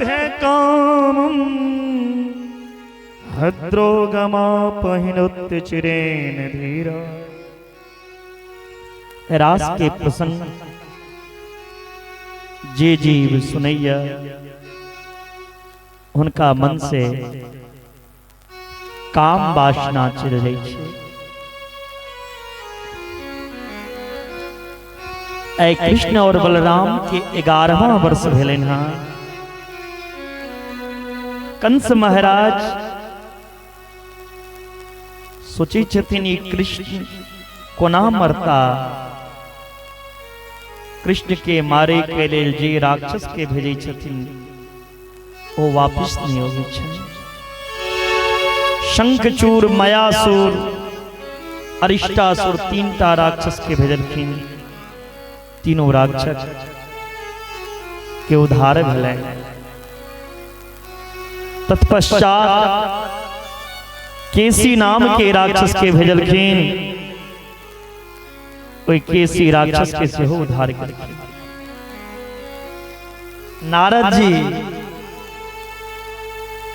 आरभ्य कामं हद्रोगमापहिनोत्य चिरेण धीरा। रास के प्रसंग जे जीव सुनैया हुनका मन से काम वासना चलि जाइ छै। आइ कृष्ण और बलराम के 11वां वर्ष भेलनि हँ। कंस महाराज सोचै छथिन ई कृष्ण कोना मरता, कृष्ण के मारे के लेल जे राक्षस के भेजै छथिन ओ वापस नहीं अबै छै। शंखचूर, मयासुर, अरिष्टासुर तीनटा राक्षस के भेजलखिन, तीनों राक्षस के उद्धार भेलै। तत्पश्चात केसी नाम के राक्षस के भेजलखिन, ओहि केसी राक्षस के सेहो उद्धार केलखिन। नारद जी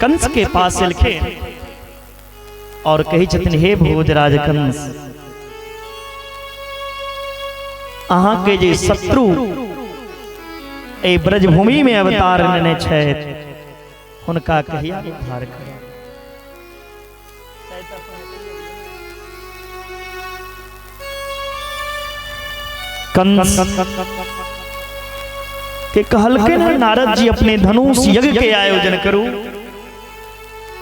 कंस के पास एलखिन और कहै छथिन, हे भोजराज कंस, अहाँ के जे शत्रु एहि ब्रजभूमि में अवतार लेने छथि हुनका कहिया उद्धार करब? कंस के कहलखिन हन नारद जी, अपने धनुष यज्ञ के आयोजन करू,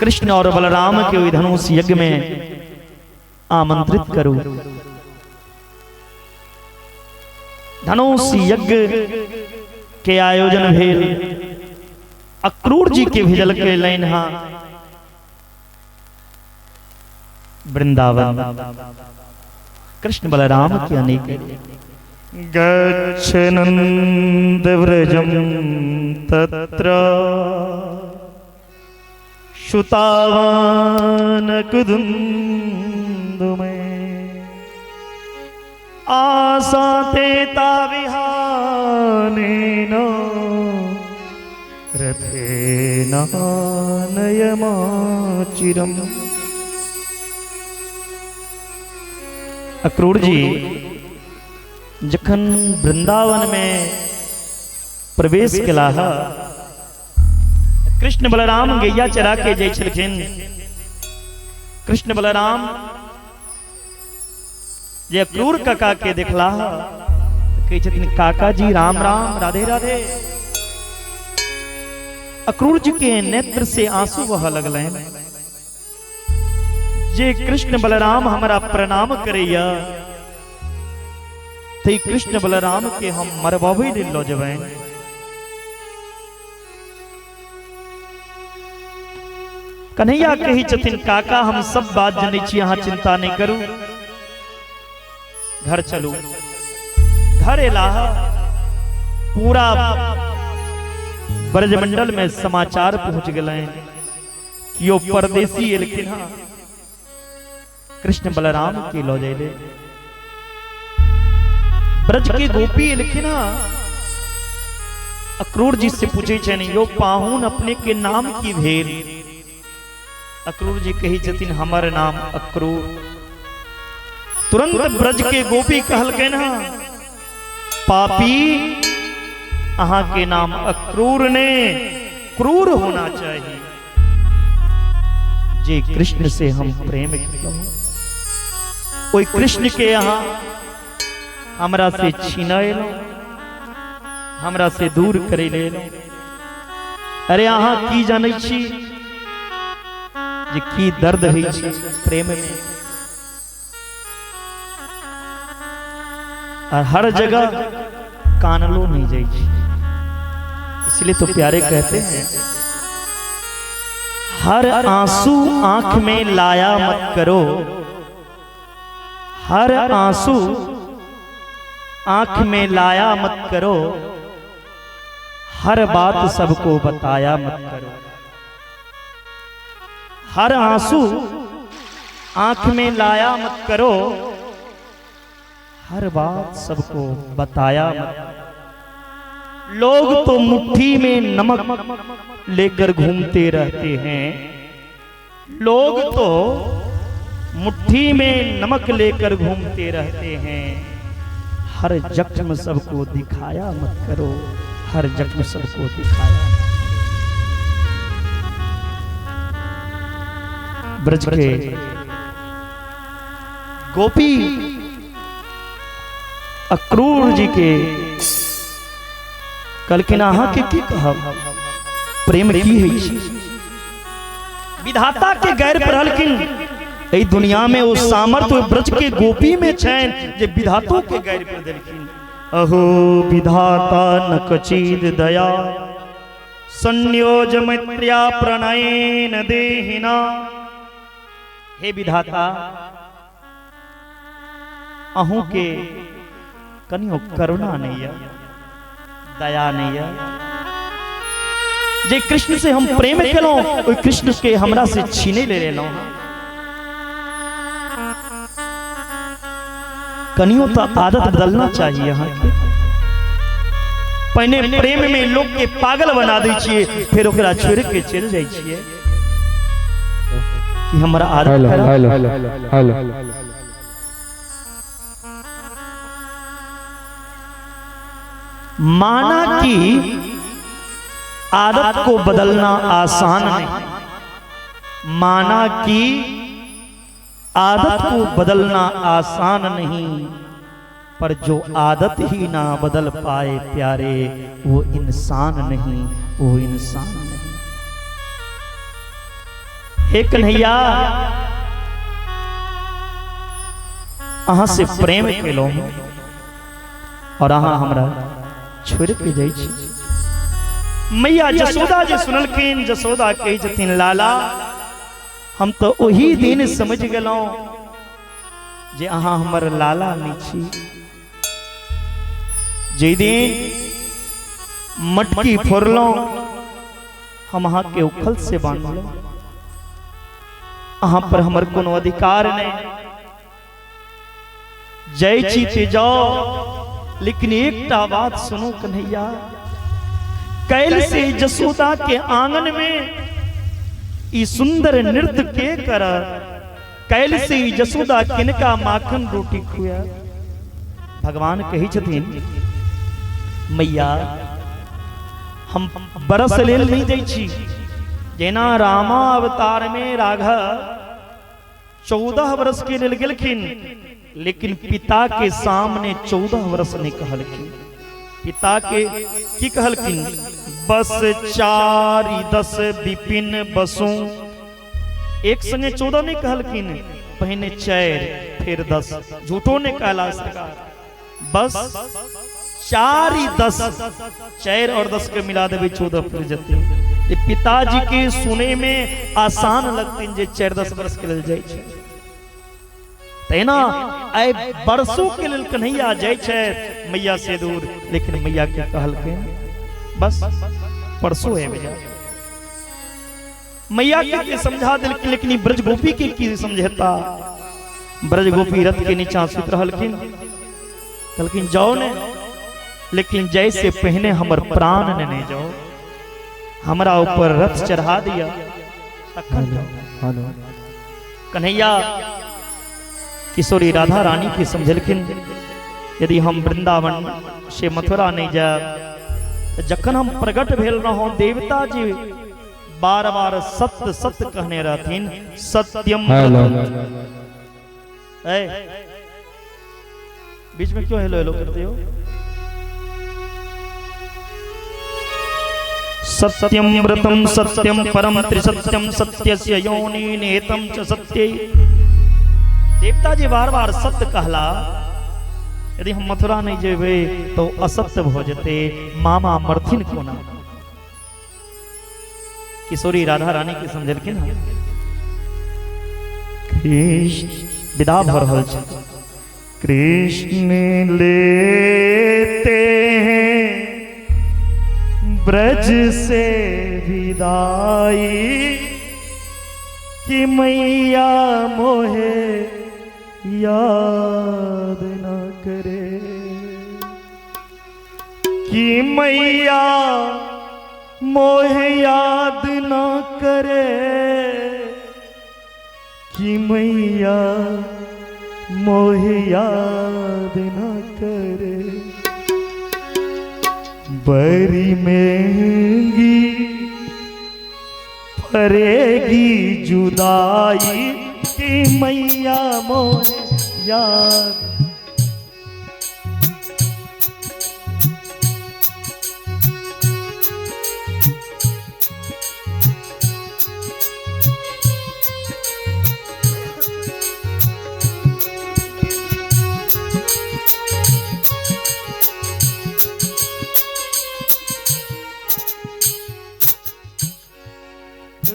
कृष्ण और बलराम के ओहि धनुष यज्ञ में आमंत्रित करू। धनुष यज्ञ के आयोजन भेल, अक्रूर जी के भेजलकै लाइन हा वृंदावन कृष्ण बलराम के अनेक गच्छ नंद व्रजम तत्र श्रुतावान कुदुन्दुमे आसाते ताविहानेन रथेन नयमाचिरम। अक्रूर जी जखन वृंदावन में प्रवेश केलाह, कृष्ण बलराम गैया चरा के जाइ छलखिन। कृष्ण बलराम जे अक्रूर काका के देखला कहै छथिन, काका जी राम राम, राधे राधे। अक्रूर जी के नेत्र से आंसू बह लगलनि जे कृष्ण बलराम हमरा प्रणाम करैया ते कृष्ण बलराम के हम मरबाबै लेल लऽ जेबनि। कन्हैया कहै छथिन, काका हम सब बात जनै छी, अहाँ चिंता नहीं करू, घर चलू। घर एलाह, पूरा ब्रजमंडल में समाचार पहुंच गेलनि कि ओ परदेसी एलखिन हँ कृष्ण बलराम के लऽ जाइले। ब्रज के गोपी एलखिन हँ, अक्रूर जी से पूछे छनि, यो पाहुन अपने के नाम की भेल? अक्रूर जी कहै छथिन, हमर नाम अक्रूर। तुरंत ब्रज के गोपी कहलकनि हँ, पापी अहाँ के नाम अक्रूर ने क्रूर होना चाहिए, जे कृष्ण से हम प्रेम केलहुँ ओहि कृष्ण के अहाँ हमरा से छीन एलहुँ, हमरा से दूर करे ले एलहुँ। अरे अहाँ की जानै छी जे की दर्द होइ छै प्रेम में? और हर जगह कानलो नहीं जाइ छै। इसलिए तो प्यारे कहते हैं, हर आंसू आंख में लाया मत करो, हर आंसू आंख में लाया मत करो, हर बात सबको बताया मत करो। हर आंसू आंख में लाया मत करो, हर बात सबको बताया मत करो। लोग तो मुट्ठी में नमक लेकर घूमते रहते हैं, लोग तो मुट्ठी में नमक लेकर घूमते रहते हैं, हर जख्म सबको दिखाया मत करो, हर जख्म सबको दिखाया। ब्रज के गोपी अक्रूर जी के कहलखिन अहाँ के की कहब, प्रेम की होइ छै। विधाता के गैर पढ़लखिन, एहि दुनिया में ओ सामर्थ्य ब्रज के गोपी में छनि जे विधातो के गैर पर देलखिन। अहो विधाता न कचिद दया, संयोज मैत्र्या प्रणयेन देहिना। हे विधाता, अहूँ के कनियो करुणा नहीं है, दया नहीं है। जे कृष्ण से हम प्रेम केलहुँ ओहि कृष्ण के हमरा से छीने ले लेलहुँ। कनियो तो आदत बदलना चाहिए अहाँ के। पहिने प्रेम में लोग के पागल बना दै छियै, फिर ओकरा छोड़ के चलि जाइ छियै कि हमरा आदत। हेलो हेलो हेलो माना कि आदत को बदलना आसान नहीं, माना कि आदत को बदलना आसान नहीं, पर जो आदत ही ना बदल पाए प्यारे, वो इंसान नहीं, वो इंसान नहीं। हे कन्हैया, अहाँ से प्रेम केलहुँ और अहाँ हमरा छोड़ के जाइ छी। मैया जसोदा जे सुनलखिन, जसोदा कहै छथिन लाला, हम तो ओही दिन समझ गेलहुँ जे अहाँ हमर लाला नहीं छी। जे दिन मटकी फोड़लहुँ, हम अहाँ के उखल से बांधलहुँ, अहाँ पर हमर कोनो अधिकार नहीं। जय छी ते जाओ, लेकिन एकटा बात सुनू कन्हैया, कैल से जसोदा के आंगन में ई सुंदर नृत्य के कर, कैल से जसोदा किनका माखन रोटी खुआ। भगवान कहै छथिन मैया, हम बरस लेल नहीं जाइ छी। जेना रामा अवतार में राघव 14 वर्ष के लेल गेलखिन, लेकिन पिता के सामने 14 वर्ष नहीं कहलखिन। पिता के की कहलखिन, बस 4 10 विपिन बसों। एक संगे 14 नहीं कहलखिन, पहले 4 फिर 10। झूठो ने कहला सरकार, बस 4 10, 4 और 10 के मिला देवे 14 फिर जते। पिताजी के सुने में आसान लगते जे 4 10 वर्ष के लेल जाइ छै। तहिना आइ बरसों के लेल कन्हैया जाइ छै मैया से दूर, लेकिन मैया के कहलखिन बस परसों आबि जा। मैया के समझा देलखिन, लेकिन ब्रज गोपी के की समझेता। ब्रज गोपी रथ के नीचा सुति रहलखिन, कहलखिन जाओ ने, लेकिन जैसे पहने हमर प्राण ने नहीं जाओ, हमरा ऊपर रथ चढ़ा दिया तखन जाओ। कन्हैया किशोरी राधा रानी के समझलखिन, यदि हम वृंदावन से मथुरा नहीं जाए, जखन हम प्रकट भेल रहूं, देवता जी बार बार सत्य सत्य कहने रहथिन, सत्यम। बीच में क्यों हेलो हेलो करते हो? सत्यम व्रतम सत्यम परम त्रिसत्यम सत्यस्य योनि निहितं च सत्ये। देवता जी बार बार सत्य कहला, यदि हम मथुरा नहीं जेबे तो असत्य भ जेते, मामा मरथिन कोना। किशोरी राधा रानी के समझलखिन, कृष्ण विदा भ रहल छै। कृष्ण लेते हैं ब्रज से विदाई, कि मैया मोहे याद ना करे, कि मैया मोहे याद न करे, कि मैया मोहे याद न करे, बड़ी महंगी पड़ेगी जुदाई, कि मैया मोहे याद।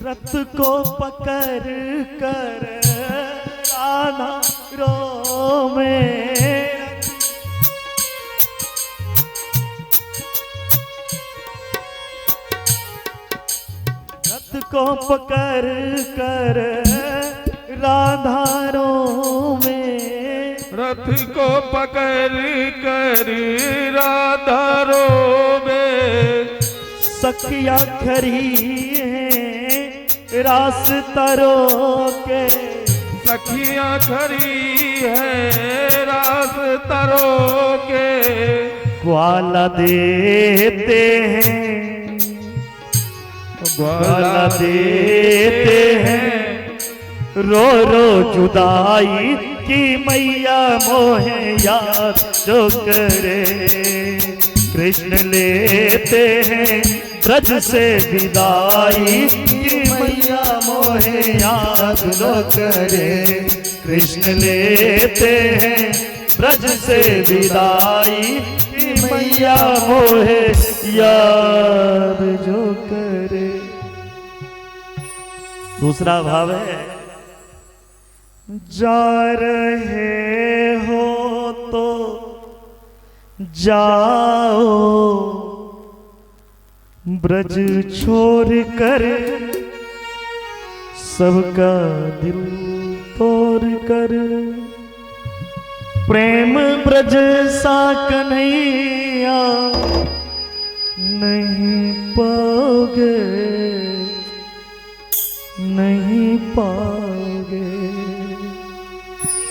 रथ को पकड़ कर राधा रो में, रथ को पकड़ कर राधा रो में, रथ को पकड़ कर राधा रो में, सखिया खरी है रास तरो के, सखियां खरी है रास तरो के, ग्वाला देते हैं, ग्वाला देते हैं रो रो जुदाई, की मैया मोहे याद जो करे, कृष्ण लेते हैं ब्रज से विदाई, कि मैया मोहे याद जो करे, कृष्ण लेते हैं ब्रज से विदाई, कि मैया मोहे याद जो करे। दूसरा भाव है, जा रहे हो तो जाओ ब्रज छोड़ कर, सबका दिल तोड़ कर, प्रेम ब्रज सा कन्हैया नहीं पाओगे, नहीं पाओगे।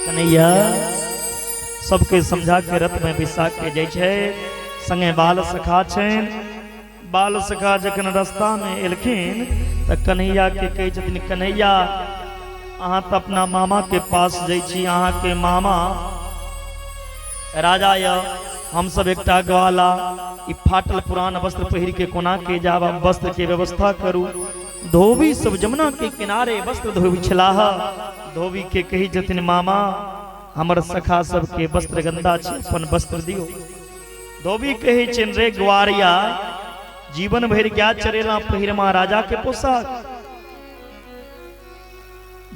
कन्हैया सबके समझा के रथ में बैसा के जाइ छै, संगे बाल सखा छनि। बाल सखा जखन रास्ता में एलखिन त कन्हैया के कहै छथिन, कन्हैया अहाँ त अपना मामा के पास जाइ छी, अहाँ के मामा राजा य, हम सब एकटा ग्वाला, ई फाटल पुरान वस्त्र पहिर के कोना के जाब, वस्त्र के व्यवस्था करू। धोबी सब जमुना के किनारे वस्त्र धोबी छलाह। धोबी के कहै छथिन, मामा हमर सखा सबके वस्त्र गंदा छै, अपन वस्त्र दियौ। धोबी कहै छनि, रे ग्वारिया, जीवन भरि गाय चरेला पहिरमा राजा के पोशाक।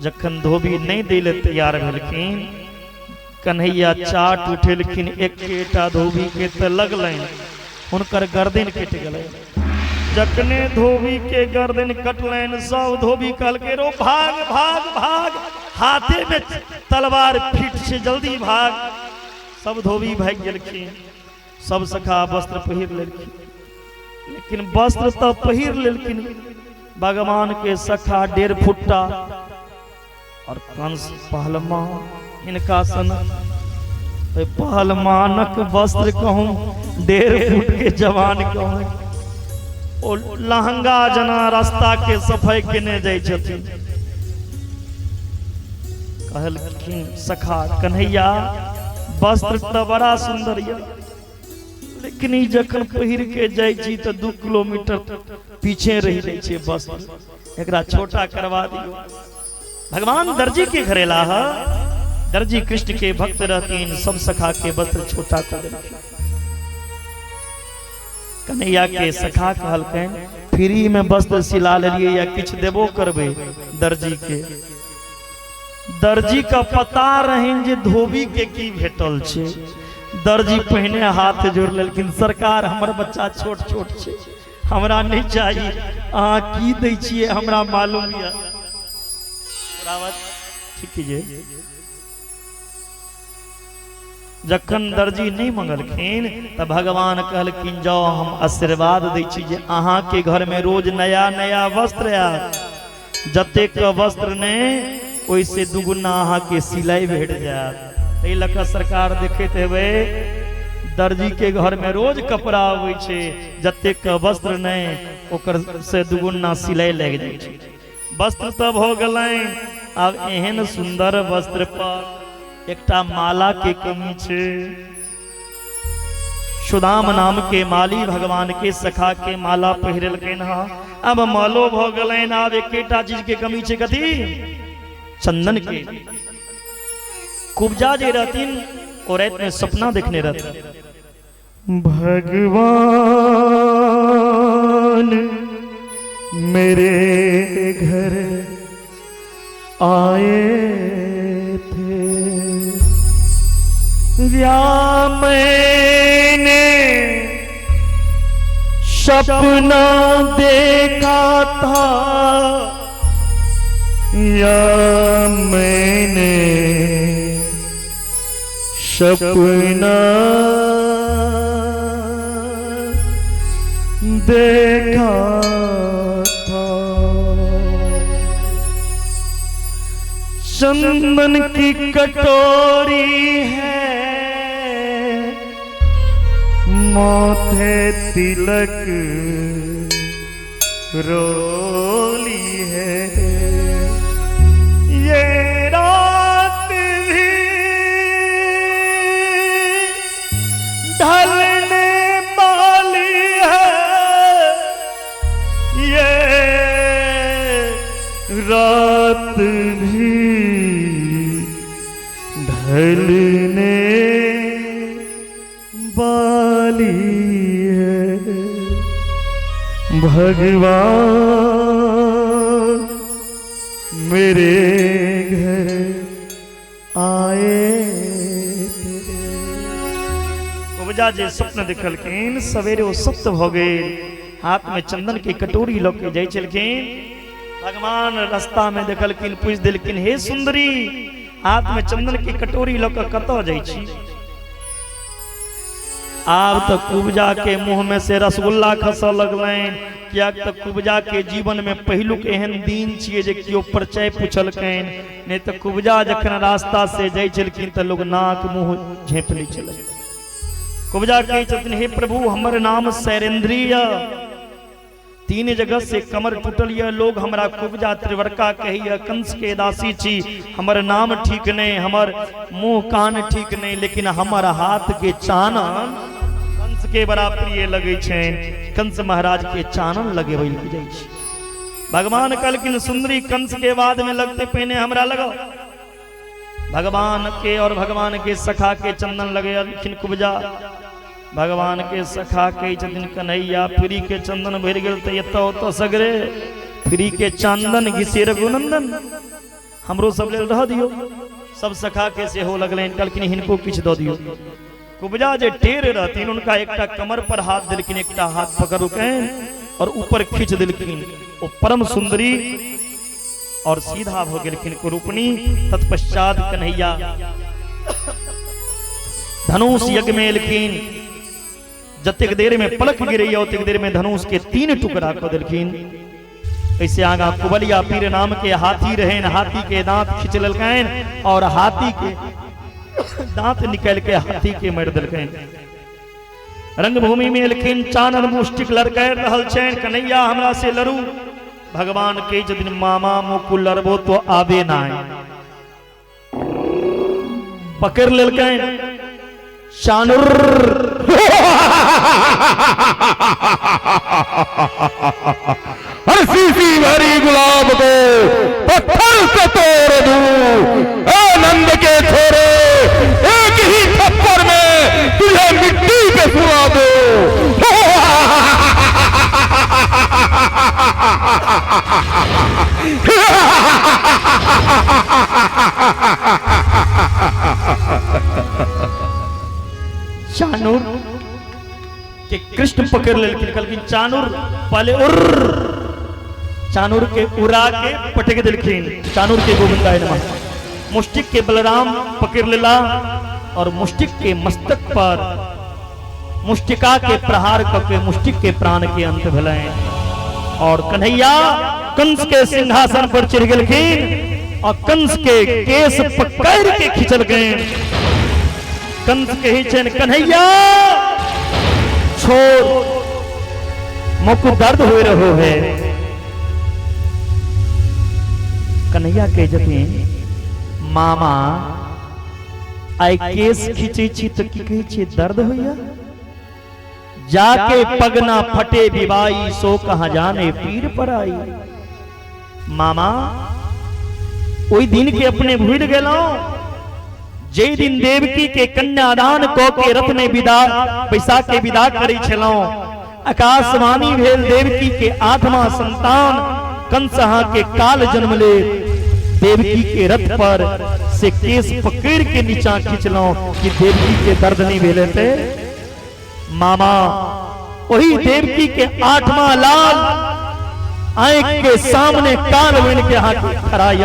जखन धोबी नहीं दै ले तैयार भेलखिन, कन्हैया चाट उठेलखिन, एकेटा धोबी के त लगलनि, हुनकर गर्दन कटि गेलै। जखने धोबी के गर्दन कटलनि, सब धोबी कहलकै, रो भाग भाग भाग, हाथे में तलवार फिट छै, जल्दी भाग। सब धोबी भागि गेलखिन, सब सखा वस्त्र पहिर लेलखिन। लेकिन वस्त्र तो पहिर लेलखिन, भगवान के सखा 1.5 फुट्टा और कंस पहलवान, इनका सन पहलवानक वस्त्र कहूँ 1.5 फुट के जवान कहूँ, ओ लहंगा जना रास्ता के सफाई केने जाइ छथिन। कहलखिन सखा, कन्हैया वस्त्र तो बड़ा सुंदर यऽ, लेकिन ई जखन पहिर के जाइ छी तऽ 2 किलोमीटर पीछे रहि जाइ छै वस्त्र, एकरा छोटा करवा दियौ। भगवान दर्जी के घर एलाह, दर्जी कृष्ण के भक्त रहथिन, सब सखा के वस्त्र छोटा कर देलखिन। कन्हैया के सखा कहलखिन, फ्री में वस्त्र सिला लेलियै या किछु देबो करबै दर्जी के। दर्जी का पता रहनि जे धोबी के की भेटल छै। दर्जी पहिने हाथ जोड़ लेलखिन, सरकार हमर बच्चा छोट छोट छै, हमरा नहीं चाही, अहाँ की दै छियै हमरा मालूम यऽ। ठीक है। जखन दर्जी नहीं मंगलखिन तऽ भगवान कहलखिन जाओ हम आशीर्वाद दै छी जे अहाँके घर में रोज नया नया वस्त्र आयत, जतेक वस्त्र ने ओहिसे दुगुना अहाँके सिलाई भेट जायत। ताहि लऽ कऽ सरकार देखैत हेबै दर्जी के घर में रोज कपड़ा अबै छै, जतेक वस्त्र नहि ओकर से दुगुना सिलाई लागि जाइ छै। वस्त्र तऽ भऽ गेलनि, आब एहन सुन्दर वस्त्र पर एकटा माला के कमी छै। सुदाम नाम के माली भगवान के सखा के माला पहिरलकनि हँ, अब मालो भऽ गेलनि, आब एकेटा चीज के कमी छै, कथी? चंदन के। कुब्जा जे रहथिन ओ राति में सपना देखने रहथिन, भगवान मेरे घर आए थे, या मैंने सपना देखा था, या मैंने सपना देखा था, चंदन की कटोरी है, माथे तिलक रोली है, ये रात भी ढलने वाली है, ये रात भी ढलने वाली है, भगवान मेरे घर आए थे। कुब्जा जे स्वप्न देखलखिन सवेरे ओ सत्य भऽ गेल। हाथ में चंदन के कटोरी लऽ के जाइ छलखिन, भगवान रास्ता में देखलखिन, पूछि देलखिन हे सुंदरी, हाथ में चंदन के कटोरी लऽ कऽ कतऽ जाइ छी? आब तऽ कुब्जा के मुँह में से रसगुल्ला खसऽ लगलनि, कियाक तऽ कुब्जा के जीवन में पहिलुक एहन दिन छियै जे केओ परिचय पुछलकनि, नहि तऽ कुब्जा जखन रास्ता से जाइ छलखिन तऽ लोग नाक मुँह झाँपि लै छलै। कुब्जा कहै छथिन हे प्रभु हमर नाम शैलेन्द्री यऽ, तीन जगह से कमर टूटल यऽ, लोग हमरा कुब्जा त्रिवर्का कहैया, कंस के दासी छी, हमर नाम ठीक नहीं, हमर मुँह कान ठीक नहीं, लेकिन हमर हाथ के चानन कंस के बड़ा प्रिय लगै छनि, कंस महाराज के चानन लगेबै लए जाइ छी। भगवान कहलखिन सुंदरी कंस के बाद में लगते पहिने हमरा लगाओ। भगवान के और भगवान के सखा के चंदन लगेलखिन कुब्जा। भगवान के सखा कहै छथिन कन्हैया फ्री के चंदन भरि गेल तऽ एतऽ ओतऽ सगरे फ्री के चंदन घिसे रघुनंदन, हमरो सब लेल रह दियौ। सब सखा के सेहो लगलनि, कहलखिन हिनको किछु दऽ दियौ। कुब्जा जे टेर रहथिन हुनका एकटा कमर पर हाथ देलखिन, एकटा हाथ पकड़लकनि और ऊपर खींच देलखिन। ओ परम सुंदरी और सीधा भऽ गेलखिन कुरूपनी। तत्पश्चात कन्हैया धनुष यज्ञ में एलखिन, जतेक देर में पलक गिरैया ओतेक देर में धनुष के 3 टुकड़ा कऽ देलखिन। ऐसे आगा कुबलिया पीर नाम के हाथी रहन, हाथी के दांत खींच लेलकनि और हाथी के दांत निकाल के हाथी के मारि देलकनि। रंगभूमि में एलखिन, चानन मुष्टिक लड़का रहल छनि, कन्हैया हमरा से लड़ू। भगवान कहै छथिन मामा मुकुल लड़बो तो आबे ना, पकड़ लेलकनि चानुर। हर सीसी भरी गुलाब को पत्थर से तोड़ दूं, आनंद के छोरे एक ही थप्पड़ में तुझे मिट्टी पे सुला दो। चानूर के कृष्ण पकड़ लेलखिन, कहलखिन चानूर पहले उर, चानूर के उड़ा के पटक देलखिन। चानूर के गोविंदाय नमः। मुष्टिक के बलराम पकड़ लेला, और मुष्टिक के मस्तक पर मुष्टिका के प्रहार करके मुष्टिक के प्राण के अंत भेलनि। और कन्हैया कंस के सिंहासन पर चढ़ गेलखिन और कंस के केस पकड़ के खिंचलखिन। कंस के ही छनि कन्हैया छोड़, मोको दर्द हो रहो है। कन्हैया कहे छथिन मामा आई केस खींचे छी तो की कहै छी दर्द होइया, जाके पगना फटे बिबाई सो कहाँ जाने पीर पर आई। मामा ओहि दिन के अपने भूल गेलहुं जे दिन देवकी के कन्यादान क के रथ में विदा पैसा के विदा करै छलहुं, आकाशवाणी भेल देवकी के आठवां संतान कंस अहाँ के काल जन्म ले, देवकी के रथ पर से केस पकड़ के नीचा खिंचलहुं कि देवकी के दर्द नहीं भेल हेतै। मामा वही देवकी के आठवां लाल आंख के सामने काल बन के अहाँ के खड़ा य,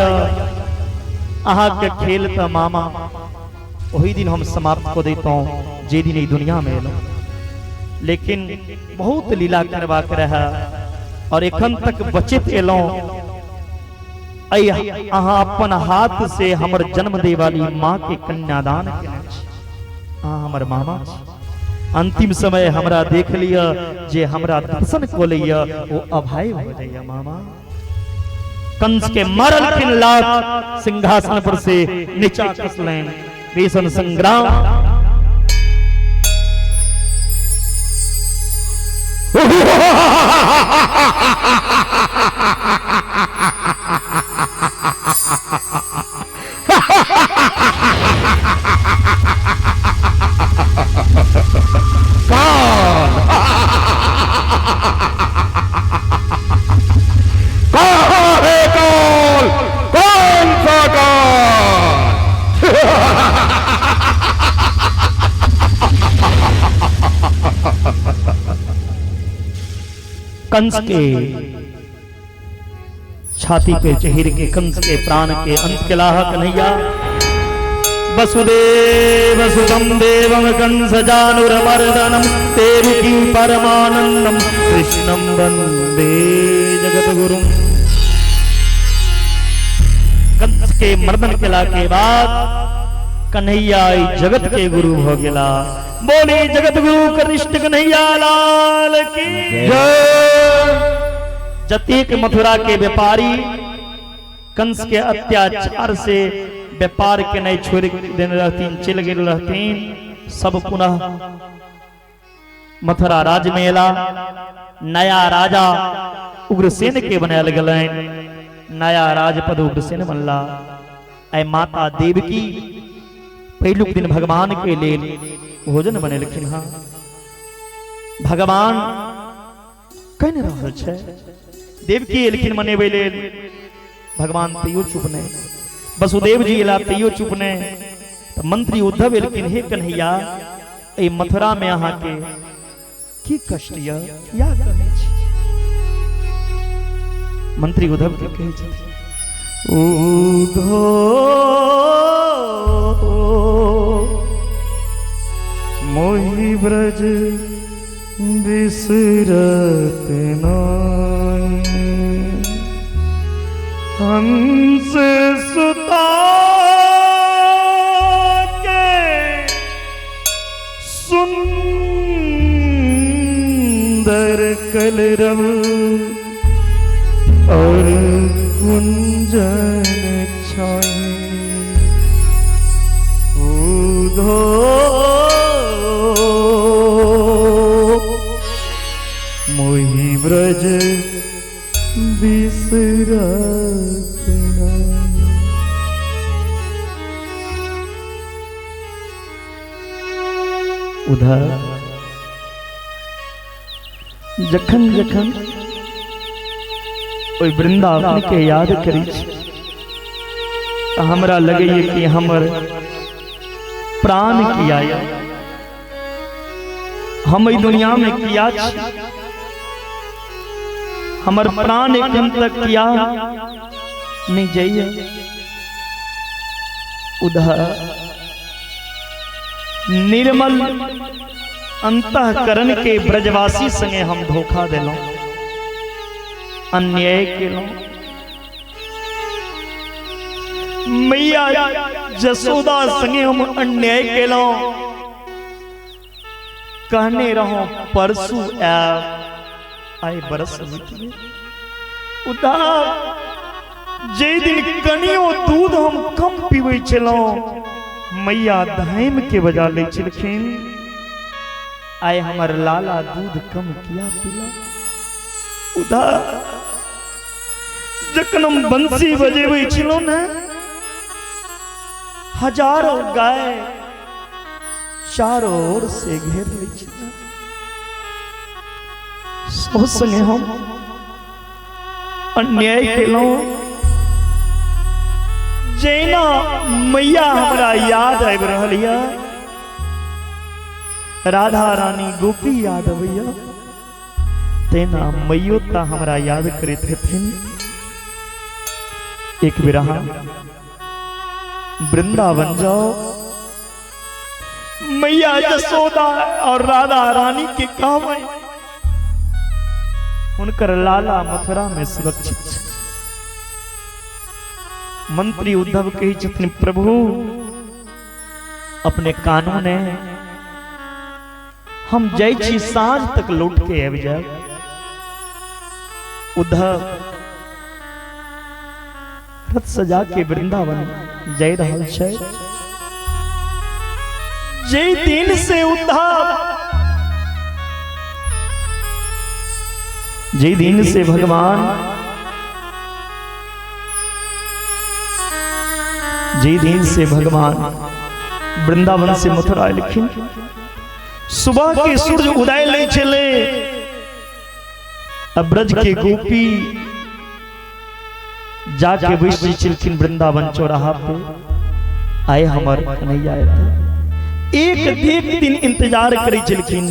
अहाँ के खेल त मामा वही दिन हम समाप्त कऽ दैतहुं जे दिन ई दुनिया में एलहुं। लेकिन बहुत लीला करबाक रहे और एखन तक बचित एलहुं। अहाँ अपन हाथ से हमर जन्म दे वाली माँ के कन्यादान केने छी, अहाँ हमर मामा छी। अंतिम समय हमरा देख लिअ जे हमरा दर्शन कऽ लैया ओ अभाय भऽ जाइया मामा। कंस के मारलखिन लात, सिंहासन पर से नीचा खसलनि, भीषण संग्राम। कहाँ है काल, कौन सा काल? कंस के छाती पे चहिर के कंस के प्राण के अंत के लाह कन्हैया। वसुदेव सुतम देवं कंस जानुरमर्दनं देवकी परमानंदम कृष्णं वंदे जगद्गुरुं। कंस के मर्दन केला के बाद कन्हैया जगत के गुरु हो गेला। बोले जगत गुरु कृष्ण कन्हैया लाल की जय। जतेक मथुरा के व्यापारी कंस के अत्याचार से व्यापार के नहीं छोड़ देने रहतीन, चल गेल रहतीन, सब पुनः मथुरा राज्य में एला। नया राजा उग्रसेन के बनायल गेलनि, नया राजपद उग्रसेन बनला। आई माता देवकी पहिलुक दिन भगवान के लेल भोजन बनेलखिन हँ। भगवान कहि रहल छै, देवकी एलखिन मनेबै लेल, भगवान तैयो चुप नहि। वसुदेव जी एला तैयो चुप नहि। तऽ मंत्री उद्धव एलखिन, हे कन्हैया एहि मथुरा में अहाँ के की कष्ट यऽ, किया कहै छी? मंत्री उद्धव के कहै छथिन, उद्धव मोहि ब्रज बिसरत नाहि, हंस सुता के सुंदर कलरव और कुंजन छाई। उधो मोहि ब्रज बिसरत नाहि। उधर जखन जखन ओहि वृंदावन के याद करै छी तऽ हमरा लगैए कि हमर प्राण किया यऽ, हम एहि दुनिया में किया छी, हमर प्राण एखन तक किया नहीं जाइए। उधर निर्मल अंतःकरण के ब्रजवासी संगे हम धोखा देलहुं, अन्याय केलहुं। मैया जसोदा संगे हम अन्याय केलहुं। कहने रहो परसू आयब, आइ बरस बीत गेल। उदार जे दिन कनियो दूध हम कम पीबै छलहुं, मैया धाइम के बजा लै छलखिन। आइ हमर लाला दूध कम किया पीला। उधार जखन हम बंसी बजेबै छलहुं ने, हजारों गाय चारों ओर से घेर लै छलै। सब संगे हम अन्याय केलहुं। जेना मैया हमरा याद आबि रहल यऽ, राधा रानी गोपी याद अबैया, तेना मैयो ता हमरा याद करैत हेथिन। एक बेर अहाँ वृंदावन जाओ, मैया जसोदा और राधा रानी के कहबै हुनकर लाला मथुरा में सुरक्षित छै। मंत्री उद्धव कहै छथिन, प्रभु अपने कानून है, हम जाइ छी साँझ तक लौट के आबि जायब। उद्धव रथ सजा के वृंदावन जाय रहल छै। जे दिन से उद्धव, जे दिन से भगवान, जे दिन से भगवान वृंदावन से मथुरा एलखिन, सुबह के सूर्य उदय ले चले, अब ब्रज के गोपी जाके बैस छलखिन वृंदावन चौराहा पे, आए हमर कन्हैया एतऽ। एक एक दिन इंतजार करै छलखिन।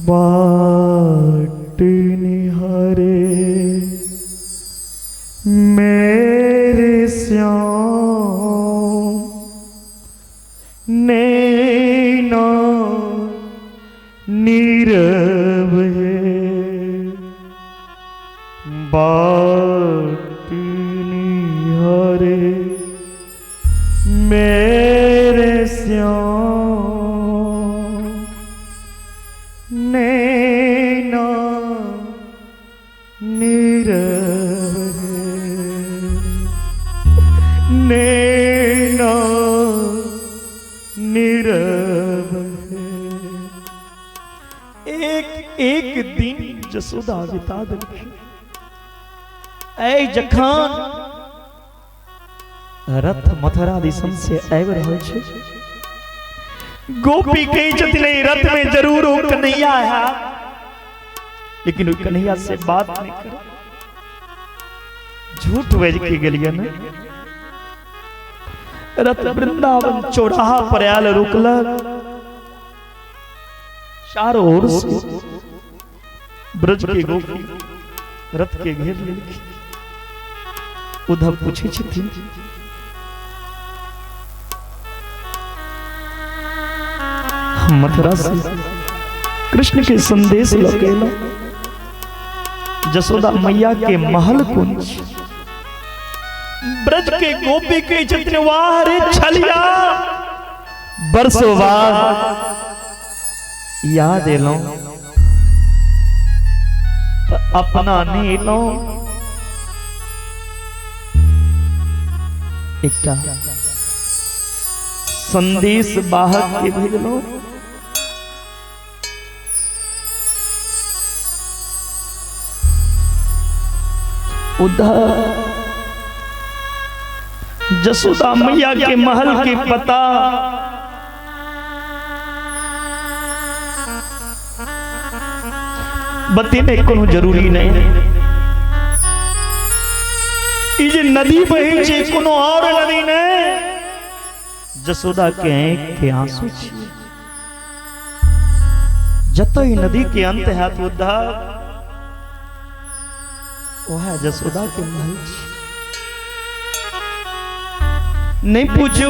बाट निहारे मेरे श्याम नैना नीरव है, बाट निहारे मेरे श्याम नैना नीरव है, नैना नीरव है। एक एक दिन जसोदा बिता देलखिन। ऐ जखन रथ मथुरा दिसन से आबि रहल छै, गोपी कहै छथिन एहि रथ में जरूर ओ कन्हैया है, लेकिन ओ कन्हैया से बात नहीं करे, झूठ बाजि के गेलियै ने। रथ वृंदावन चौराहा पर आयल रुकलक, चारों ओर से ब्रज के गोपी रथ के घेर लेलखिन। उद्धव पूछै छथिन, हम मथुरा से कृष्ण के संदेश लऽ के एलहुं, जसोदा मैया के महल कोन छै? ब्रज के गोपी कहै छथिन, वाह रे छलिया, बरसों बाद याद एलहुं तऽ अपना नहि एलहुं, एकटा संदेश वाहक के भेजलहुं। उधर जसोदा मैया के महल के पता बतेने कोनो जरूरी नहीं। ई जे नदी बहे छै कोनो और नदी नहीं, जसोदा के आंख के आंसू छै। जतय नदी के अंत हैत उद्धव, वह जसोदा के महल छै। नहीं पूछू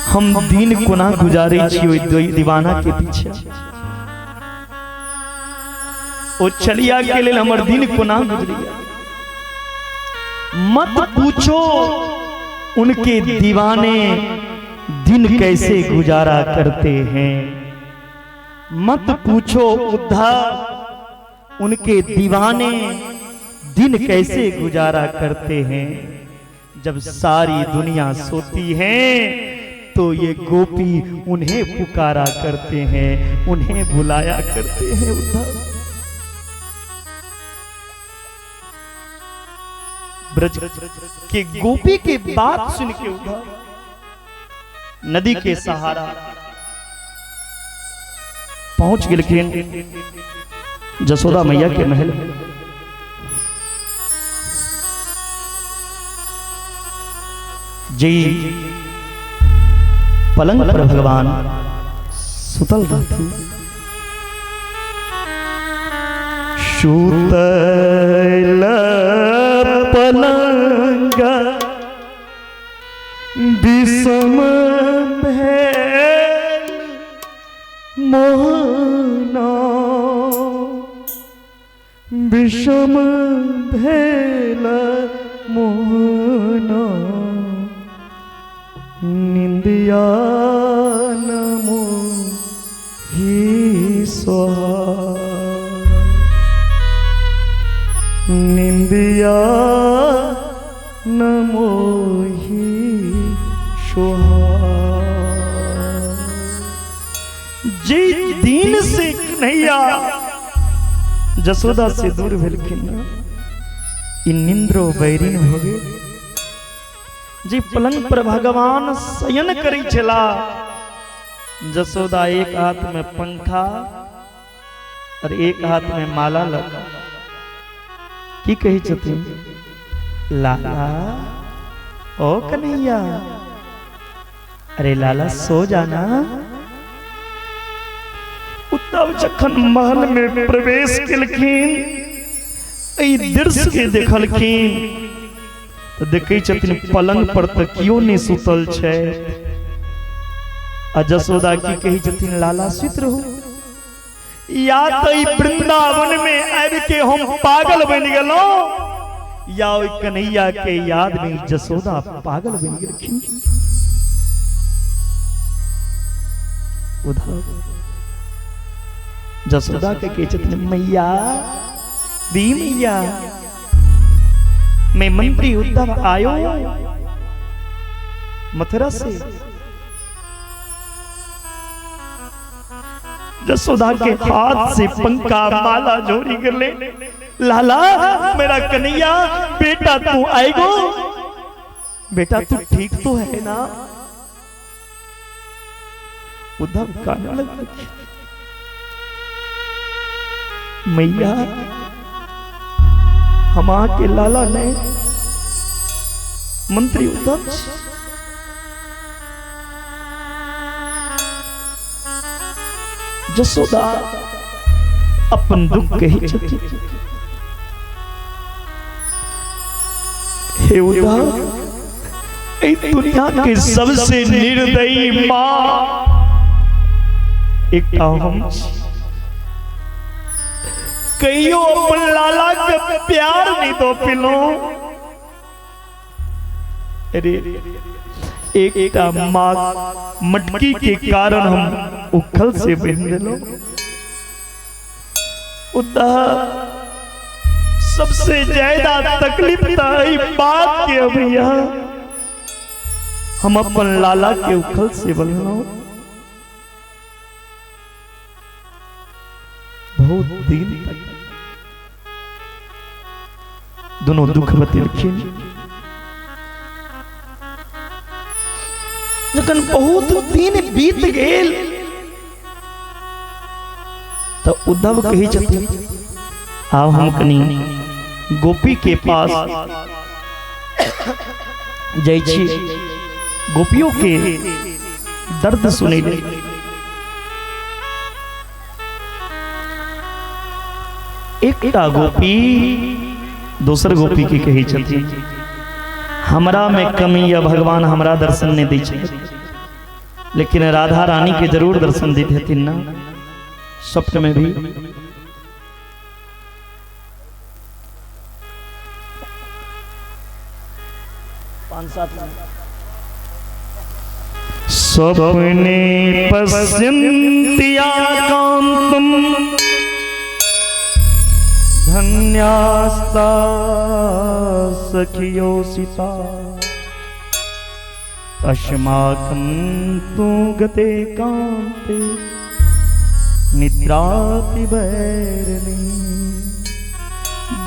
हम दिन कोना गुजारै छी ओहि दीवाना के पीछे। ओ चलिया के लेल हमर दिन कोना गुजरैया। मत पूछो उनके दीवाने दिन कैसे गुजारा करते हैं, मत पूछो उद्धव उनके दीवाने दिन कैसे गुजारा करते हैं। जब सारी दुनिया सोती है तो ये गोपी उन्हें पुकारा करते हैं, उन्हें बुलाया करते हैं। उद्धव ब्रज के गोपी के बात सुन के उद्धव नदी के सहारा पहुंच गेलखिन जसोदा मैया के महल। जी पलंग पर भगवान सुतल रहथिन। सुतल पलंग विषम भेल मोहना, विषम भेल मोहना, निंदिया नमो ही सोहा, निंदिया नमो ही सोहा। जी दिन से कन्हैया जसोदा से दूर भेलखिन, ई निंद्रो बैरिन हो गेल। जी पलंग पर भगवान शयन करै छला, जसोदा एक हाथ में पंखा और एक हाथ में माला लगा की कहै छथिन, लाला ओ कन्हैया, अरे लाला सो जाना। उद्धव जखन महल में प्रवेश केलखिन, एहि दृश्य के देखलखिन तो देखै छथिन पलंग पर तऽ केओ नहि सुतल छै। आ जसोदा की कहै छथिन, लाला सुति रहू, या तऽ ई वृंदावन में आबि के हम पागल बनि गेलहुँ, या ओहि कन्हैया के याद में जसोदा पागल बनि गेलखिन। उधर जसोदा के कहै छथिन, मैया दी मैया, मैं मंत्री उद्धव आयो मथुरा से। जसोदा के हाथ से पंखा माला जोड़ी कर ले, लाला मेरा कन्हैया बेटा तू आएगो, बेटा तू ठीक तो है ना। उद्धव काने लग, मैया हम के लाला ने मंत्री उद्धव जसोदा अपन दुख कही छथि, हे उद्धव, एहि दुनिया के सबसे निर्दयी मां एकटा हम छी, कहियो अपन लाला के प्यार नहीं दो पिलो। अरे एकटा मां मटकी के कारण हम उखल से बन गेलो। उद्धव सबसे ज्यादा तकलीफ त बात के भैया, हम अपन लाला के उखल से बनलो। बहुत दिन तक दोनों दुख बतेलखिन। जखन बहुत दिन बीत गेल तो उद्धव कहै छथिन, आब हम कनी गोपी के पास जाइ छी, गोपियों के दर्द सुनै ले। एकटा गोपी दोसर गोपी के कहै छथिन, हमरा में कमी या भगवान हमरा दर्शन नहीं दै छै। लेकिन राधा रानी के जरूर दर्शन दैत हेथिन ना स्वप्न में भी। 5-7 स्वप्ने पश्यन्ति आकांतम धन्यास्ता सखियो सीता अस्माकं तु गते कान्ते निद्राति बैरनी।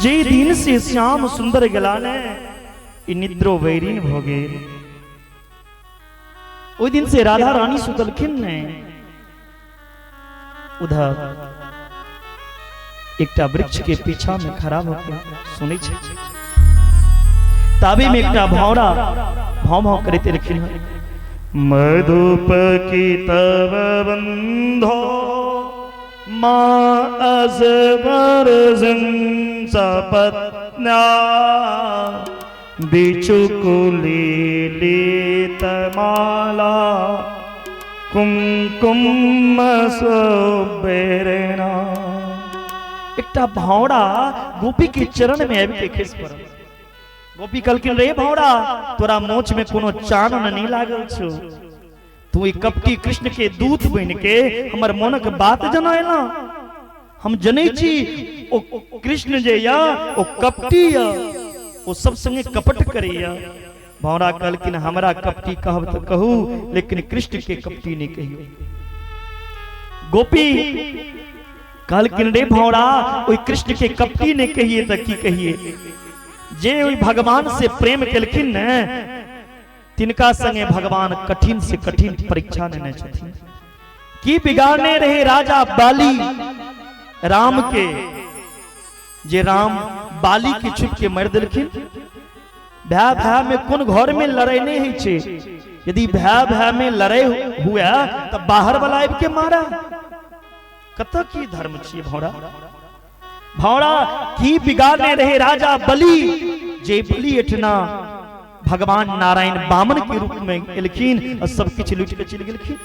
जे दिन से श्याम सुंदर गेला ने ई निद्रो वैरीन भ गेल। ओहि दिन से राधा रानी सुतलखिन ने। उधर एकटा वृक्ष के पीछा में खड़ा होकर सुनै छै, ताबे में एकटा भौरा भाव भाव करैत एलखिन। मधुप की तव बंधो मा असवर सपत्न्या बिचुकुली लीतमाला कुमकुम सुबेरेणा। एकटा भौरा गोपी के चरण में आबि के खसि पड़ल। गोपी कहलखिन रे भौरा, तोरा मोछ में कोनो चानन नहीं लागल छौ, तू ई कपटी कृष्ण के दूत बन के हमर मोनक बात जनायला। हम जनै छी ओ कृष्ण जे या ओ कपटी या, ओ सब संगे कपट करैया। भौरा कहलखिन हमरा कपटी कहब तऽ कहू, लेकिन कृष्ण के कपटी नहीं कहियो। गोपी कहलखिन रे भौरा, ओहि कृष्ण के कपटी नहीं कहिए तऽ की कहिए? जे ओहि भगवान से प्रेम केलखिन ने, तिनका संगे भगवान कठिन से कठिन परीक्षा लेने छथिन। की बिगाड़ने रहे राजा बाली राम के, जे राम बाली के छुप के मारि देलखिन। भाय भाय में कोन घर में लड़ाई नहीं होइ छै, यदि भाय भाय में लड़ाई हुए तऽ बाहर वाला आबि के मारा। कतऽ की धर्म छियै भौरा? भौरा की बिगाड़ने रहे राजा बलि, जे बलि एठना भगवान नारायण बामन के रूप में एलखिन और सब किछु लूटि के चलि गेलखिन।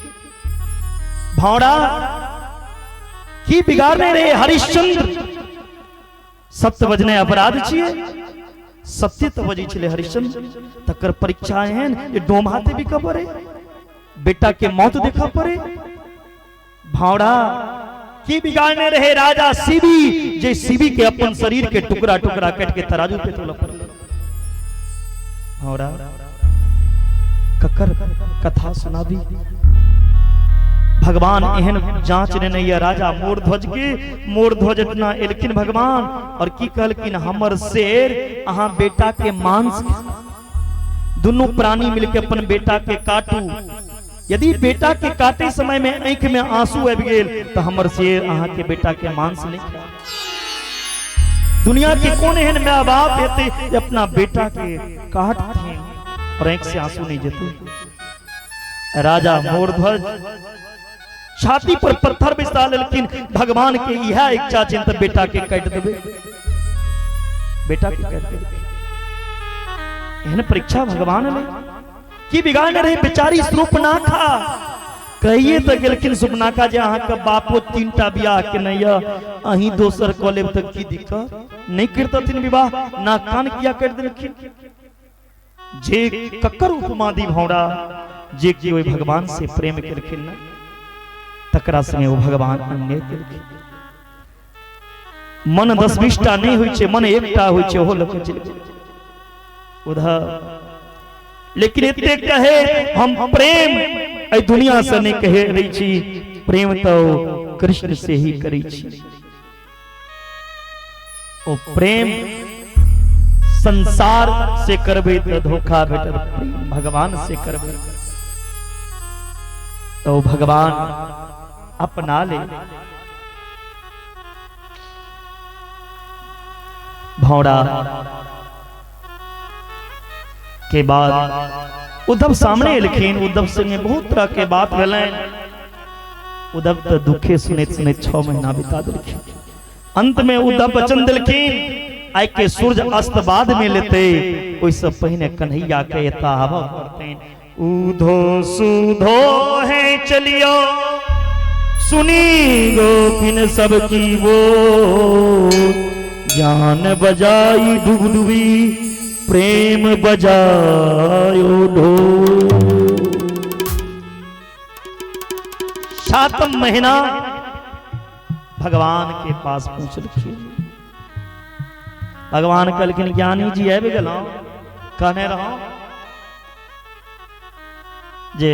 भौरा की बिगाड़ने रहे हरिश्चंद्र, सत्य बजने अपराध छियै, सत्य तऽ बजै छलै हरिश्चंद्र, तकर परीक्षा एहन जे डोम हाथे बिकऽ पड़े, बेटा के मौत देखऽ पड़े। भौरा की बिगाड़ने रहे राजा शिवी, जे शिवी के अपन शरीर के टुकड़ा टुकड़ा काटि के तराजू पे तोलऽ पड़ल। भौरा ककर कथा सुनाबी? भगवान एहन जांच लेने या राजा मोरध्वज के, मोरध्वज इतना एलखिन भगवान और की कहलखिन, हमर शेर अहाँ बेटा के मांस, दुनू प्राणी मिलके अपन बेटा के काटू, यदि बेटा के काटे समय में आंखि में आंसू आबि गेल तो हमर शेर अहाँ के बेटा के मांस नहीं खायत। दुनिया के कोन एहन my बाप हेतै जे अपना बेटा के काटथिन और आंखि से आंसू नहीं जेतै? राजा मोरध्वज छाती पर पत्थर बिछा लेलखिन, भगवान के इएह इच्छा छनि तऽ बेटा के काटि देबै, बेटा के काटि देबै। एहन परीक्षा भगवान ले की बिगाड़ने रहे बेचारी सुपनाखा। कहिए तऽ गेलखिन सुपनाखा जे अहाँके बापो 3टा बियाह केने यऽ, अहीं दोसर कऽ लेब तऽ की दिक्कत? नहीं करतथिन विवाह, ना कान किया कटि देलखिन। जे ककर उपमा दी भौरा, जे कि ओहि भगवान से प्रेम केलखिन ने, तकरा संगे ओ भगवान अन्याय केलखिन। मन 10-20टा नहीं होइ छै, मन एकटा होइ छै, ओहो लऽ के चलि गेल उधर। लेकिन एते कहे हम प्रेम एहि दुनिया से नहीं कहे रही छी, प्रेम तो कृष्ण से ही करै छी। ओ प्रेम संसार से करबै तऽ धोखा भेटत, प्रेम भगवान से करबै तो भगवान अपना ले। भौरा के बाद उद्धव सामने एलखिन, उद्धव संगे बहुत तरह के बात भेलनि। उद्धव तऽ दुखे सुनैत सुनैत 6 महीना बिता देलखिन। अंत में उद्धव वचन देलखिन, आइ के सूर्य अस्त बाद में लेते ओहिसँ पहिने कन्हैया के एतऽ आबऽ पड़तनि। उधो सुधो है चलियो, सुनी गोपिन सबकी वो, ज्ञान बजाई डुबडुबी, प्रेम बजायो ढोल। 7 महीना भगवान के पास पहुंचलखिन। भगवान कहलखिन ज्ञानी जी आबि गेलहुं, कहने रहौ जे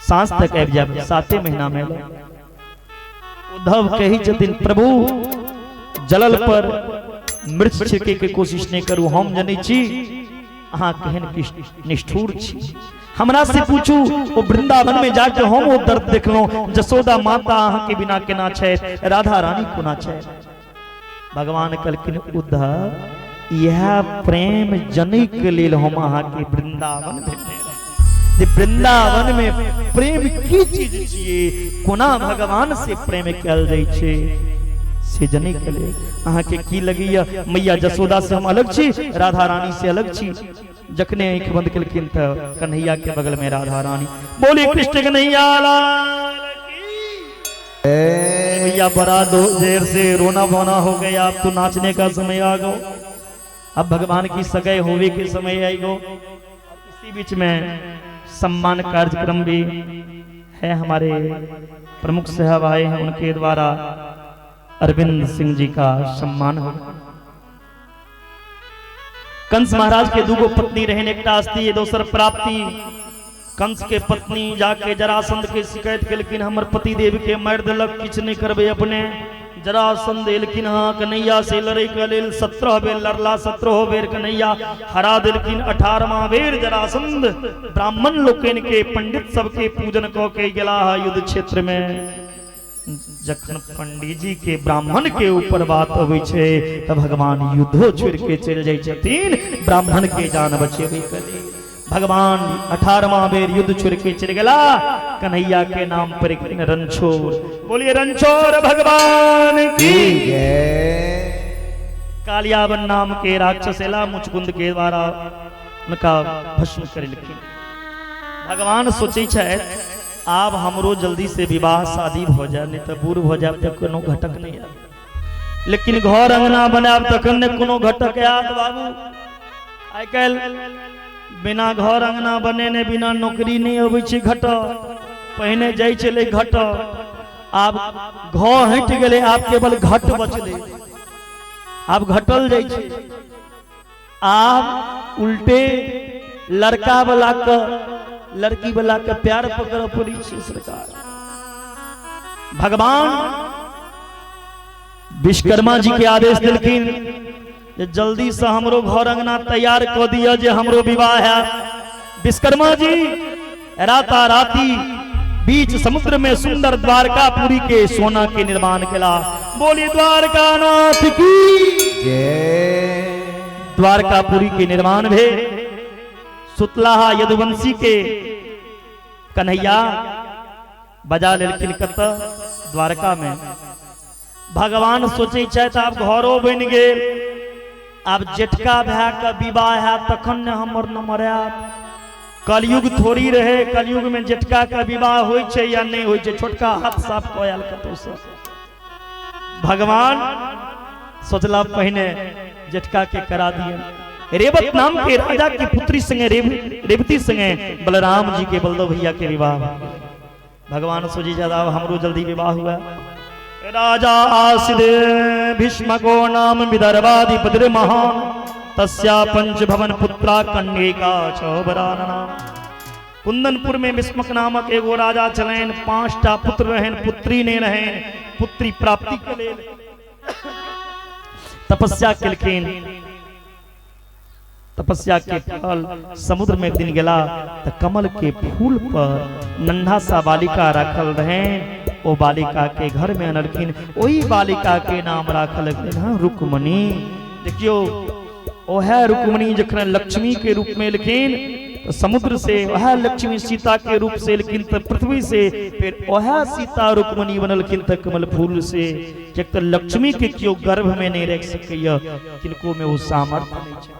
साँझ तक आबि जायब, 7 महीना में। उद्धव कहै छथिन प्रभु जलल पर मिर्च छिड़के के कोशिश नहीं करू, हम जनै छी अहाँ केहन निष्ठुर छी। हमरा से पूछू वो वृंदावन में जाके हम वो दर्द देखलहुं, जसोदा माता अहाँ के बिना केना छै, राधा रानी कोना छै। भगवान कहलखिन उद्धव यह प्रेम जनै के लेल हम अहाँ के वृंदावन भेजने रही। वृंदावन में प्रेम की चीज छियै, कोना भगवान से प्रेम कयल जाइ छै से जनै के लेल। अहाँ के की लगैया मैया जसोदा से हम अलग छी, राधा रानी से अलग छी? जखने आँखि बंद केलखिन तऽ कन्हैया के बगल में राधा रानी। बोली कृष्ण कन्हैया लाल की। भैया बड़ा देर से रोना बोना हो गया, अब तो नाचने का समय आ गो, अब भगवान की सगाई होवे के समय आई गो। इसी बीच में सम्मान कार्यक्रम भी है, हमारे प्रमुख साहब आए हैं, उनके द्वारा अरविंद सिंह जी का सम्मान हो। कंस महाराज के दूगो पत्नी रहन, एकटा अस्ति दोसर प्राप्ति। कंस के पत्नी जाके जरासंध के शिकायत केलखिन, हमर पति देव के मारि देलक, किछु नहीं करबै अपने। जरासंध एलखिन हँ कन्हैया से लड़ै के लेल, 17 बेर लड़ला, 17 बेर कन्हैया हरा देलखिन। 18वां बेर जरासंध ब्राह्मण लोकनि के पंडित सबके पूजन कऽ के गेला युद्ध क्षेत्र में। जखन पंडित जी के ब्राह्मण के ऊपर बात अबै छै तऽ भगवान युद्धो छोड़ के चलि जाइ छथिन ब्राह्मण के जान बचेबै के लेल। भगवान 18वां बेर युद्ध छोड़ के चलि गेला, कन्हैया के नाम पर एक दिन रणछोड़। बोलिए रणछोड़ भगवान की जय। कालियावन नाम के राक्षस एला, मुचकुंद के द्वारा उनका भस्म करेलखिन। भगवान सोचै छथि आब हमरो जल्दी से विवाह शादी भ जाए, नहीं तो बूढ़ भ जाए तो कोनो घटक नहीं आयत, लेकिन घर अंगना बनायब तखन ने कोनो घटक आयत। बाबू आइ काल्हि बिना घर अंगना बनेने बिना नौकरी नहीं अबै छै घटक। पहिने जाइ छलै घटक, आब घर हटि गेलै, आब केवल घट बचलै, आब घटल जाइ छै। आब उल्टे लड़का वाला के लड़की वाला के प्यार पकड़ पड़ी छै सरकार। भगवान विश्वकर्मा जी के आदेश देलखिन जे जल्दी से हमरो घर अंगना तैयार कऽ दिअ जे हमरो विवाह है। विश्वकर्मा जी राता राती बीच समुद्र में सुंदर द्वारकापुरी के सोना के निर्माण केला। बोली द्वारकानाथ की जय। द्वारकापुरी के निर्माण भेल। सुतलाहा यदुवंशी के कन्हैया बजा लेलखिन कतऽ? द्वारका में। भगवान सोचै छथि आब घरो बनि गेल, आब जेठका भाय के विवाह हैत तखन ने हमर नंबर आयत। कलयुग थोड़ी रहे, कलयुग में जेठका के विवाह होइ छै या नहीं होइ छै, छोटका हाथ साफ कऽ आयल कतौसँ। भगवान सोचला पहिने जेठका के करा दिए। रेवत नाम के राजा की पुत्री संगे रेवती संगे बलराम जी के बलदेव भैया के विवाह। भगवान सोची ज्यादा हमरो जल्दी विवाह हुआ। राजा आसिद भीष्म को नाम विदर्भाधिपतिर महान, तस्या पंच भवन पुत्रा कन्यका चौबरानना। कुंदनपुर में भीष्मक नामक एगो राजा छलनि, 5टा पुत्र रहनि, पुत्री नहीं रहनि। पुत्री प्राप्ति के लेल तपस्या केलखिन। तपस्या के फल समुद्र में दिन गेला त कमल के फूल पर नन्हा सा बालिका राखल रहनि। ओ बालिका के घर में अनलखिन, ओही बालिका के नाम राखल गेल हँ रुक्मणी। देखियो ओहे रुक्मणी जखन लक्ष्मी के रूप में एलखिन तो समुद्र से वह लक्ष्मी सीता के रूप से एलखिन तो पृथ्वी से, फिर वह सीता रुक्मणी बनलखिन तो कमल फूल से। एक तो लक्ष्मी के क्यों गर्भ में नहीं रख सकैया, किनको में वो सामर्थ्य नहीं छै।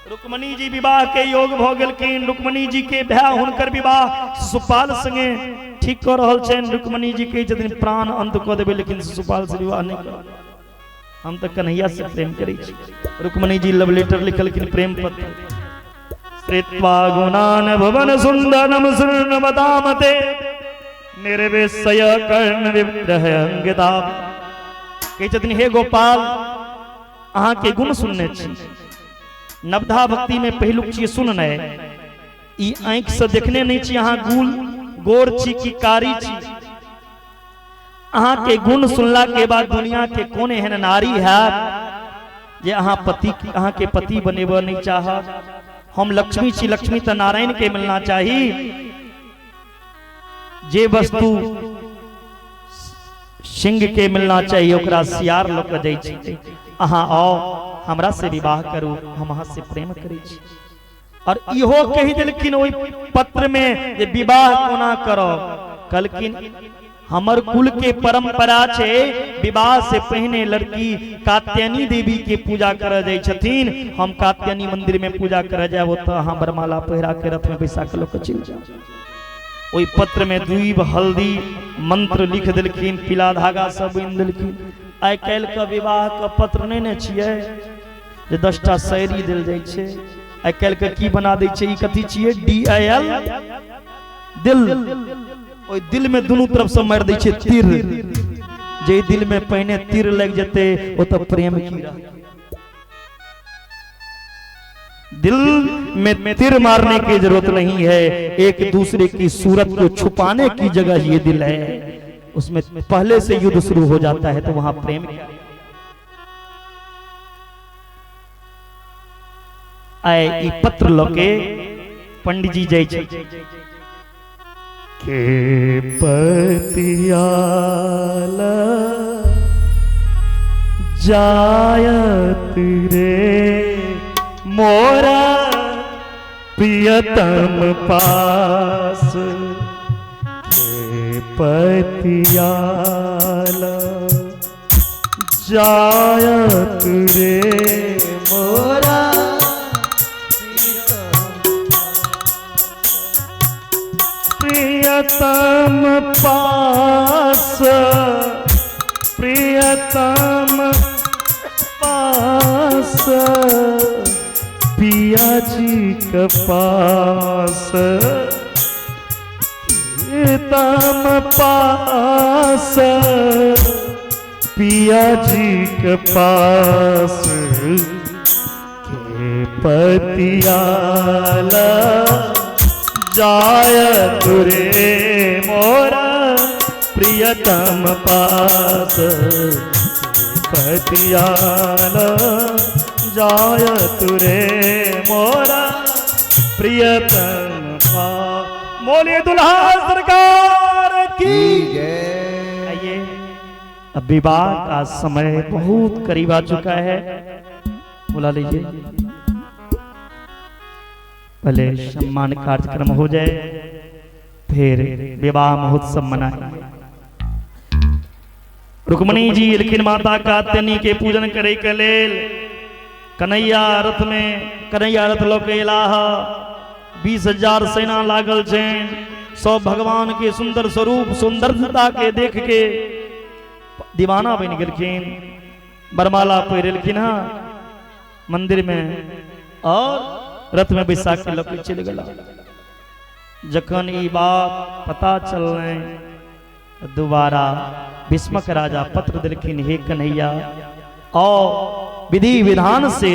रुक्मणी जी विवाह के योग भ गेलखिन। रुक्मणी जी के भाय हुनकर विवाह शिशुपाल संगे ठीक कऽ रहल छनि। रुक्मणी जी कहै छथिन प्राण अंत कऽ देबै लेकिन शिशुपाल से विवाह नहि करब, हम तऽ कन्हैया से प्रेम करै छी। रुक्मणी जी लव लेटर लिखलखिन, प्रेम पत्र। श्रित्वा गुणान भुवन सुंदरम शृण्वतामते निर्विषय कर्ण विग्रह अंगिता। कहै छथिन हे गोपाल, अहाँके गुण सुनने छी, नवधा भक्ति में पहिलुक छियै सुनने, ई आँखि से देखने नहीं छी अहाँ गुल गोर छी कि कारी छी। अहाँ के गुण सुनला के बाद दुनिया के कोन एहन नारी हैत जे अहाँ पति, अहाँ के पति बनेबऽ नहीं चाहत। हम लक्ष्मी छी, लक्ष्मी तऽ नारायण के मिलना चाही। जे वस्तु सिंह के मिलना चाहिए ओकरा सियार लऽ कऽ जाइ छै। अहाँ आओ हमरा से विवाह करू, हम अहाँ से प्रेम करै छी। और इहो कहि देलखिन ओहि पत्र में जे विवाह कोना करब। कहलखिन हमर कुल के परंपरा छै विवाह से पहिने लड़की कात्यायनी देवी के पूजा करऽ जाइ छथिन, हम कात्यायनी मंदिर में पूजा करऽ जायब, ओतऽ अहाँ वरमाला पहिरा के रथ में बैसा के लऽ कऽ चलि जाउ। ओहि पत्र में दूब हल्दी मंत्र लिख देलखिन, पीला धागा सब बुनि देलखिन। आइ काल्हि के विवाह के पत्र नहि ने छियै जे 10टा शायरी देल जाइ छै। आइ काल्हि के की बना दै छै, ई कथी छियै, DIL दिल। ओहि दिल में दुनू तरफ से मारि दै छै तीर, जे दिल में पहिने तीर लागि जेतै ओ तऽ प्रेम की रहतै। दिल में तीर मारने की जरूरत नहीं है, एक दूसरे की सूरत को छुपाने की जगह ये दिल है, उसमें पहले से युद्ध शुरू हो जाता है तो वहां प्रेम क्या। आए ई पत्र लके पंडित जी जाइ छै के पतियाल जायत रे मोरा प्रियतम पास, के पतियाल जायत रे मोरा प्रियतम पास, प्रियतम पास, पिया जी के पास, प्रियतम पास, पिया जी के पास, के पतियाला जायत रे मोरा प्रियतम पास, पतियाला जायत रे मोरा प्रियतम पास। बोलिए दुल्हा सरकार की जय। आइए, अब विवाह का समय बहुत करीब आ चुका है, बुला लीजिए, पहले सम्मान कार्यक्रम हो जाए फिर विवाह महोत्सव मनाएंगे। रुक्मणी जी एलखिन माता कात्यायनी के पूजन करे के लेल, कन्हैया रथ में कन्हैया रथ लऽ के एलाह, 20,000 सेना लागल छनि, सब भगवान के सुंदर स्वरूप सुंदरता के देख के दीवाना बनि गेलखिन, बरमाला पहिरेलखिन हँ मंदिर में और रथ में बैसा के लऽ के चलि गेला। जखन ई बात पता चललनि दोबारा भीष्मक राजा पत्र देलखिन, हे कन्हैया आओ विधि विधान से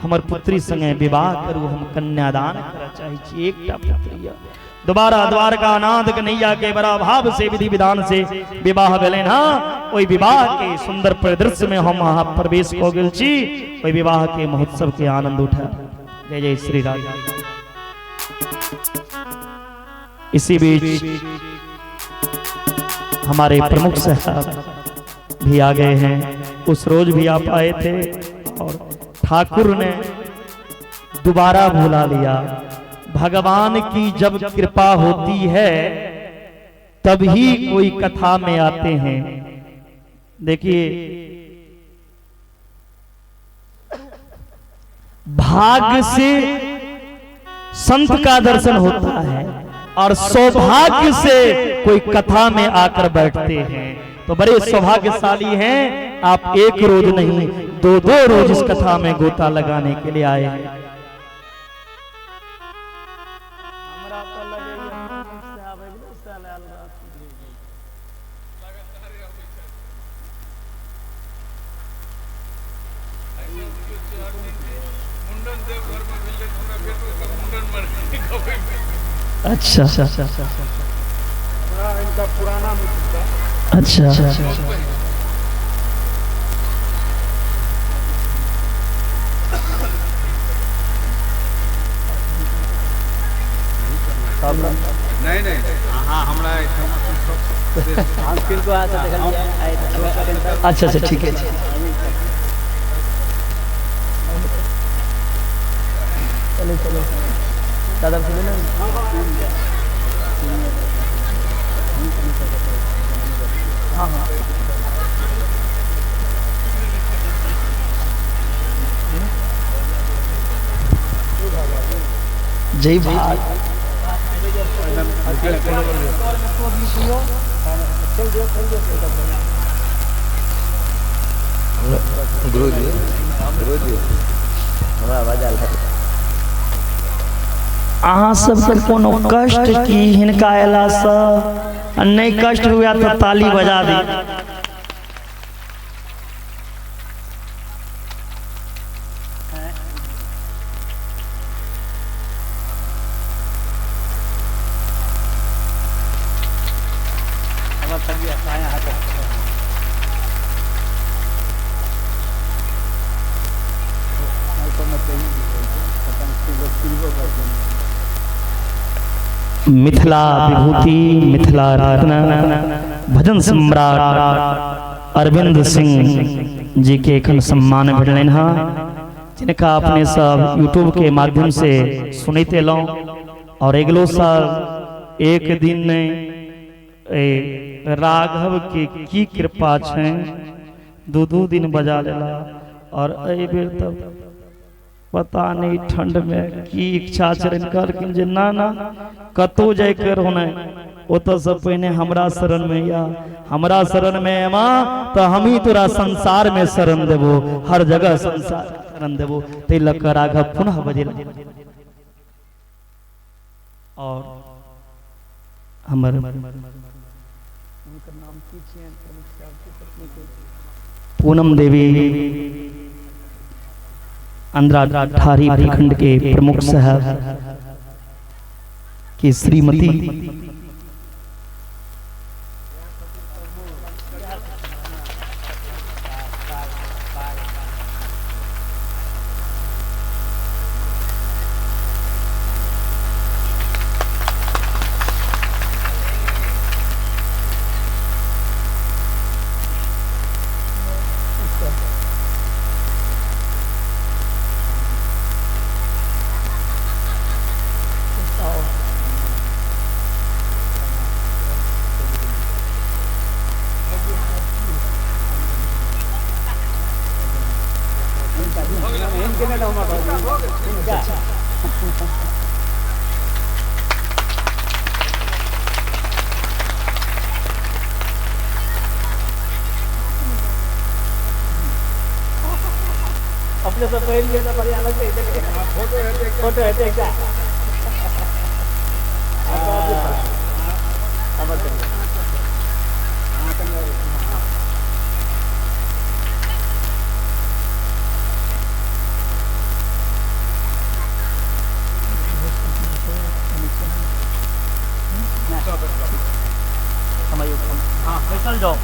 हमर पुत्री संगे विवाह करू, हम कन्यादान करऽ चाहै छी, एकटा पुत्री यऽ। दोबारा द्वारका नाथ कन्हैया के बड़ा भाव से विधि विधान से विवाह भेलनि हँ। ओहि विवाह के सुंदर परिदृश्य में हम अहाँ प्रवेश कऽ गेल छी, ओहि विवाह के महोत्सव के आनंद उठा। जय जय श्री राम। इसी बीच हमारे प्रमुख साहब भी आ गए हैं, उस रोज भी आप आए थे और ठाकुर ने दोबारा बुला लिया। भगवान की जब कृपा होती है तभी कोई कथा में आते हैं। देखिए भाग्य से संत का दर्शन होता है और सौभाग्य से कोई कथा में आकर बैठते हैं। तो बड़े सौभाग्यशाली हैं आप, एक रोज नहीं दो दो रोज इस कथा में गोता लगाने के लिए आए हैं। अच्छा अच्छा नहीं नहीं हाँ हमरा अच्छा अच्छा ठीक है। चलो चलो दादा सुनो ना। हाँ हाँ जय भाई। गुरुजी गुरुजी हमरा आवाज आयल है। अहाँ सबके कोनो कष्ट की हिनका अयलासँ आ नहि कष्ट हुए तऽ ताली बजा दी। मिथिला विभूति मिथिला रत्न भजन सम्राट अरविंद सिंह जी के एखन सम्मान भेटलनि हँ, जिनका अपने सब यूट्यूब के माध्यम से सुनैत एलहुँ और अगिलो साल एक दिन नहि राघव के की कृपा छनि दू दू दिन बजा लेला और एहि बेर तब पता नहीं ठंड में की इच्छा छलनि, कहलखिन जे ना ना कतौ जाइके रहना ओतऽ पहिने हमरा शरण में या हमरा शरण में एमा तऽ हमही तोरा संसार में शरण देबो, हर जगह संसार शरण देबो। ताहि लऽ कऽ राघव पुनः बजेला और हमर पूनम देवी अंद्रा ठारी प्रखंड के प्रमुख साहब की श्रीमती अपने सब पहिल गेल तऽ बढ़िया लगतै, फोटो हेतै एकटा। बैसल जाओ,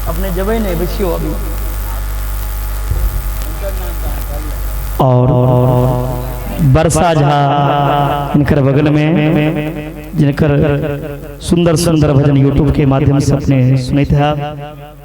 अपने जेबै नहीं बैसियो अभी। और वर्षा झा इनकर बगल में, जिनकर सुंदर सुंदर भजन यूट्यूब के माध्यम से अपने सुनते हैं।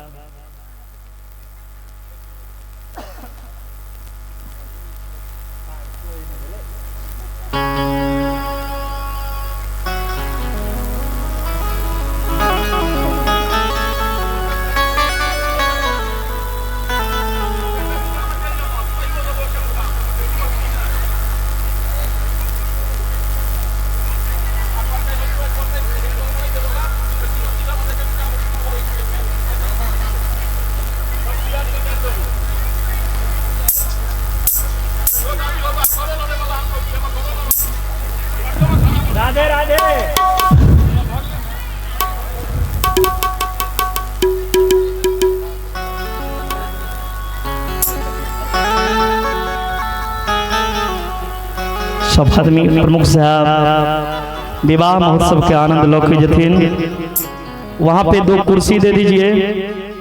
राधे राधे। सब आदमी प्रमुख साहब विवाह महोत्सव के आनंद लौके जथिन। वहां पे 2 कुर्सी दे दीजिए।